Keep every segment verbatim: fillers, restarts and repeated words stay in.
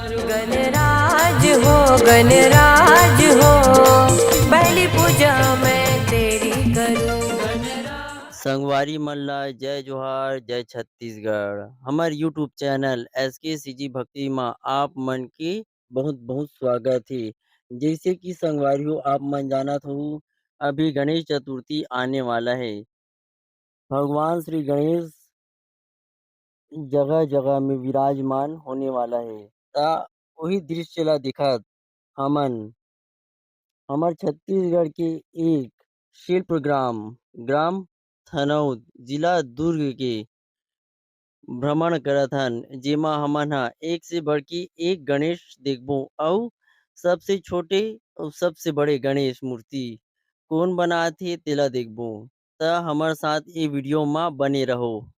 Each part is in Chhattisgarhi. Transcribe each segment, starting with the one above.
गणराज हो, गणराज हो, पहली पूजा मैं तेरी करूं। संगवारी मन ला जय जोहार, जय छत्तीसगढ़। हमर YouTube चैनल एस के सी जी भक्ति मा आप मन के बहुत-बहुत स्वागत हे। जइसे कि संगवारी हो, आप मन जानत हो, अभी गणेश चतुर्थी आने वाला हे। भगवान श्री गणेश जगह-जगह में विराजमान होने वाला हे। त ओही दृश्य ला देखत हमन हमर छत्तीसगढ़ के एक शिल्प ग्राम, ग्राम थनौद, जिला दुर्ग के भ्रमण करत हन, जेमा हमन ह एक से बढ़ के एक गणेश देखबो अउ सबसे छोटे अउ सबसे बड़े गणेश मूर्ति कोन बनात हे, तेला देखबो। त हमर साथ ए वीडियो म बने रहो।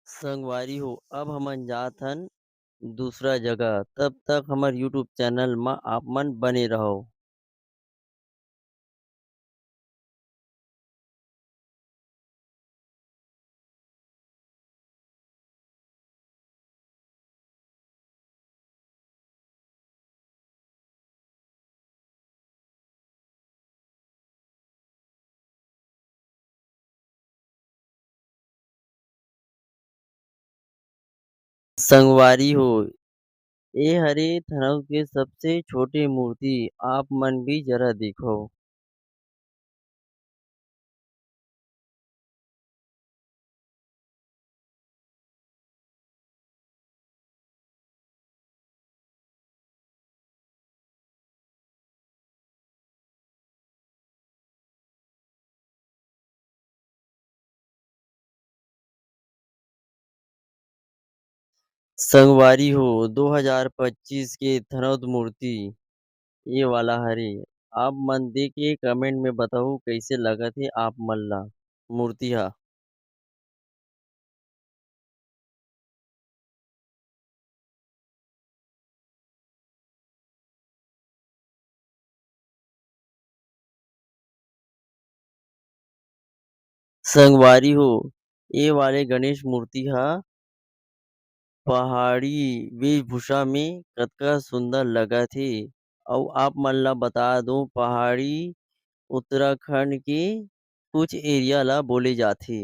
संगवारी हो, अब हमन जात हन दूसरा जगह। तब तक हमर YouTube चैनल म आप मन बने रहव। संगवारी हो, ए हरे थनौद के सबसे छोटे मूर्ति, आप मन भी जरा देखव। संगवारी हो, दो हजार पच्चीस के थनौद मूर्ति ये वाला हरे। आप मन देख के comment में बताहू, कइसे लगत हे आप मन ला मूर्ति हा। संगवारी हो, ए वाले गणेश मूर्ति हा पहाड़ी वेशभूषा में कतका सुंदर लगत हे। अउ आप मन ला बता दूं, पहाड़ी उत्तराखंड के कुछ एरिया ला बोले जाथे।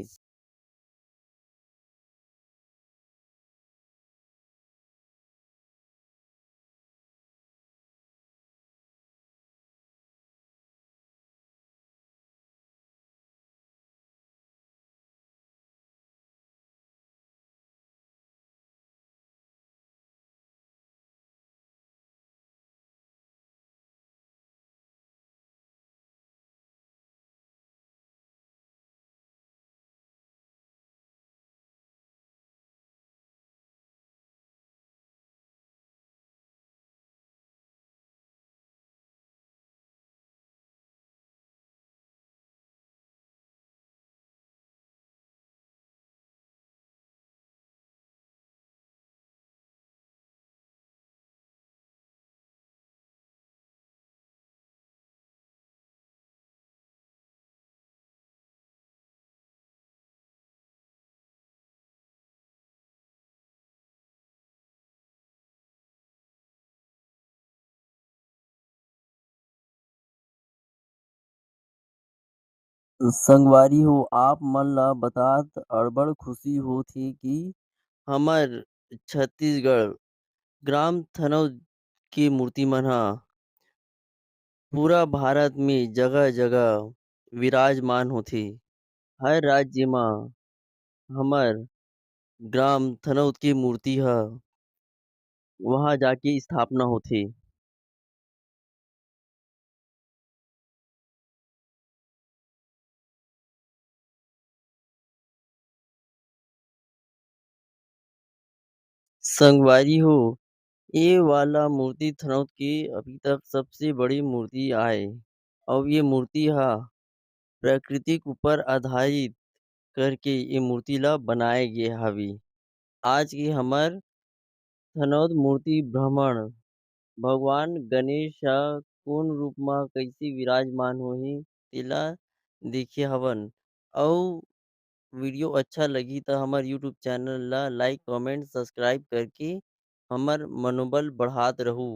संगवारी हो, आप मन ला बतात अड़बड़ खुशी होत हे कि हमर छत्तीसगढ़ ग्राम थनौद के मूर्ति मन ह पूरा भारत में जगह-जगह विराजमान होथे। हर राज्य म हमर ग्राम थनौद के मूर्ति ह वहाँ जाके स्थापना होथे। संगवारी हो, ए वाला मूर्ति थनौद के अभी तक सबसे बड़ी मूर्ति आय, अउ ये मूर्ति ह प्राकृतिक ऊपर आधारित करके ये मूर्ति ला बनाए गे हावे। आज के हमर थनौद मूर्ति भ्रमण, भगवान गणेश ह कोन रूप म कइसे विराजमान होही, तेला देखे हवन। अउ video अच्छा लगही त हमर YouTube channel ला like, comment, subscribe करके हमर मनोबल बढ़ात रहू।